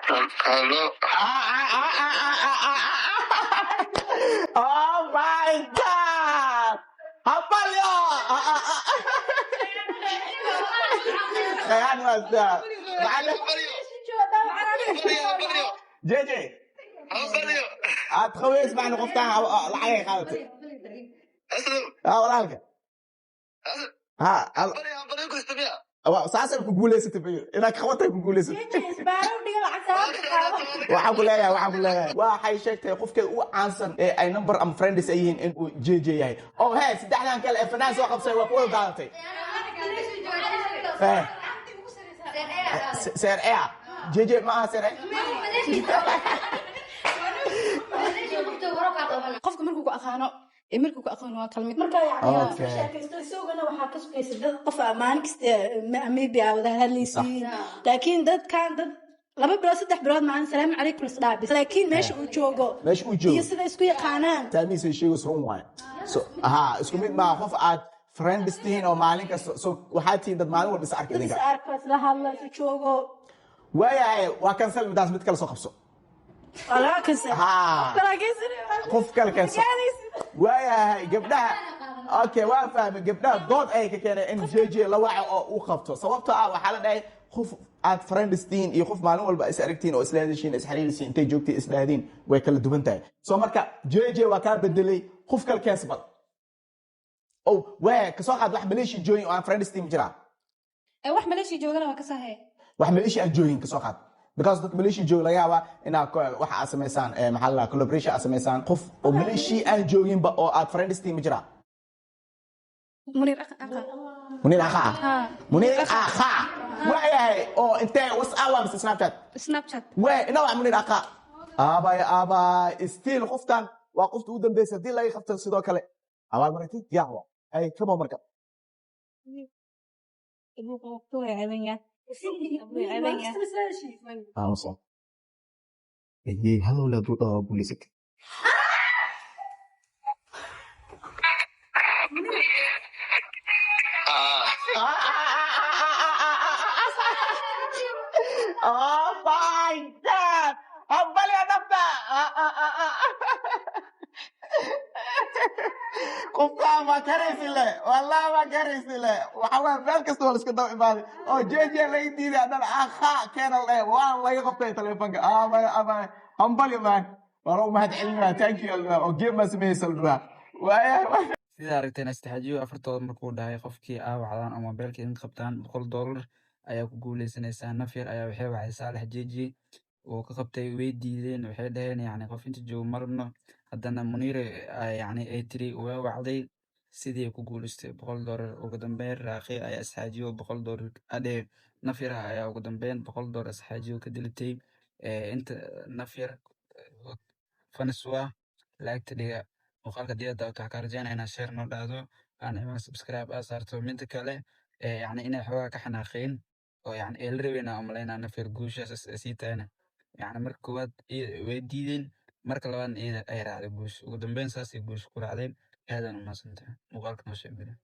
Hello. Oh my God! Hambalyo! Kayaan wasta. JJ. Hambalyo. Aad qaweys macna qoftaan lacag ay qaadatay. Aslam. Ah, walaalka. Ha, Hambalyo, hambalyo ku istamiya. waa saasay ku guuleysatay bayo. Inaad qabatay ku guuleysatay. Waxaan ku leeyahay, waxaan ku leeyahay, waxay sheegtay qofkeed ugu caansan ee ay number ama friends ay yihiin in uu JJ yahay. Oh he, saddexdan kale ee fanaan soo qabsay waa ku wada daadatay. Eh, seer A JJ ma aha seer A. Qofka markuu ku aqaano ee markuu ku aqoon waa kala mid. Marka yani Okay. sheekaysto isagana waxaa ka sugaysa dad qof aa maalin kasta maybe aa wada hadlaysiin, laakiin dadkan dad 2 bilood 3 bilood maalin salaamu calaykum isdhaabis, laakiin meesha uu joogo Meesha uu joogo iyo sida isku yaqaanaan. Taamiis ay sheegayso run waaye. So ha, isku mid maaha qof aad friends tihiin oo maalin kasta, so waxaad tihiin dad maalin walba is arka dad is idinka arko, isla hadla, isu joogo. Waayahay, waa cancel midaas, mid kale soo qabso. Waa laga cancel. Ha. Kalaakiin qof kale keenso. Waayahay gabdhaha, okay, waa fahmay. Gabdhaha dood ayay ka keeneen in JJ la waco oo uu qabto, sababtoo ah waxaa la dhahay qof aad friends tihiin iyo qof maalin walba is aragtiin oo isla hadashiin, is xiriirisiin, intay joogtiin isdhaahdiin way kala duwan tahay. So marka JJ waa kaa bedelay, qof kale keensa bal. Oh, waa kasoo qaad wax Malaysia joogin oo aan friends tihiin ma jiraa? Wax Maleeshiya joogana waa ka sahe. Wax Malaysia aan joogin kasoo qaad, because dad Malaysia jooga laga yaabaa inaad waxa aad samaysaan, maxaa la dhahaa, collaboration aad samaysaan. Qof oo Malaysia aan jooginba oo aad friends tihiin ma jiraa? Muniir Aqa Aqa. Muniir Aqa. Ha. Muniir Aqa, waayahay. Oo intee, WhatsApp waa mise Snapchat? Snapchat. Waa ina waa Muniir Aqa. Aabay aabay, still qoftan waa qofta ugu dambeysa haddii laga qabto sidoo kale abaal marinti diyaar waa ay kamo marka. Aamuso. Ayey, hadowle hadduu dhaho guuleysatay. Ah. Oh my God! Hambalyo nafta! Qofkaan waa karaysile, wallahi waa karaysile. Waxa waye meel kasta waa la iska daba imaaday oo JJ laga diiday, haddana akha keena la dhahay, waa laga qabtay telefoonka. Amay amay, hambalyo man, waan u mahad celinaa, thank you Allah, oo game baa sameeyey la waaya. Sida aragteen, Astaxajiyo afartooda markuu dhahay qofkii aa wacdaan oo mobeelka idin qabtaan $100 ayaa ku guuleysanaysaa. Nafyar ayaa waxay wacay Saalax Jeji, uu ka qabtay, way diideen, waxay dhaheen yacni qof inta joogo ma rabno. Haddana Muniire yacni ay tiri way wacday, sidii ku guuleystay $100. Ugu dambeyn Raaqi ayaa Asxaajiyo $100 adhe, Nafyar ayaa ugu dambeyn $100 Asxaajiyo ka dilitay. Inta Nafyar fanis waa lacagta dhiga muuqaalka diyada waxaa ka rajeynaya inaad share noo dhahdo, aan ciwaan subscribe aa saarto. Midda kale, yacni inay xoogaa ka xanaaqeen oo yacni ay la rabeen aan umaleynaa Nafyar guushaas sii tahayna. Yacni marka koowaad way diideen, marka labaadna iyada ay raacday guusha. Ugu dambeyn saasay guusha ku raacday. Aadaan u mahadsantahay, muuqaalka noo sheegay.